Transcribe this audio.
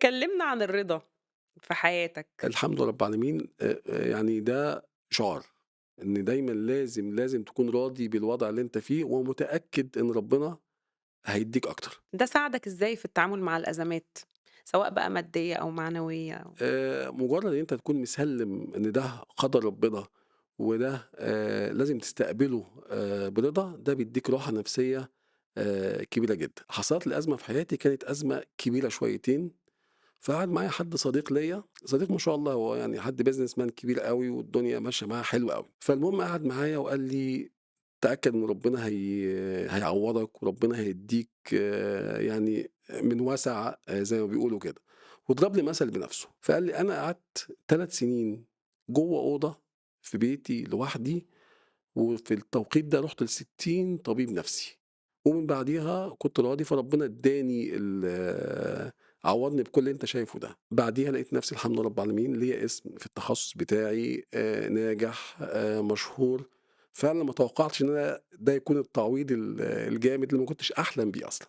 كلّمنا عن الرضا في حياتك. الحمد لله رب العالمين. يعني ده شعار، إن دايمًا لازم، لازم تكون راضي بالوضع اللي أنت فيه ومتأكد إن ربنا هيدّيك أكتر. ده ساعدك إزاي في التعامل مع الأزمات، سواء بقى مادية أو معنوية أو مجرّد إن أنت تكون مسلِّم إن ده قدر ربنا وده لازم تستقبله برضا، ده بيدّيك راحة نفسية كبيرة جدًا. حصلت لي أزمة في حياتي كانت أزمة كبيرة شويتين، فقعد معايا حد صديق ليّا، صديق ما شاء الله هو يعني حد business man كبير أوي والدنيا ماشية معاه حلو أوي. فالمهم قعد معايا وقال لي: "تأكد إن ربنا هيعوّضك وربنا هيدّيك يعني من وَسَع زي ما بيقولوا كده." وضرب لي مثل بنفسه، فقال لي: "أنا قعدت 3 سنين جوّه أوضة في بيتي لوحدي، وفي التوقيت ده رُحت ل60 طبيب نفسي، ومن بعديها كنت راضي فربنا ادّاني عوّضني بكل اللي أنت شايفه ده. بعديها لقيت نفسي الحمد لله رب العالمين ليّا اسم في التخصص بتاعي، ناجح، مشهور." فعلًا ما توقعتش إن أنا ده يكون التعويض الجامد اللي ما كنتش أحلم بيه أصلًا.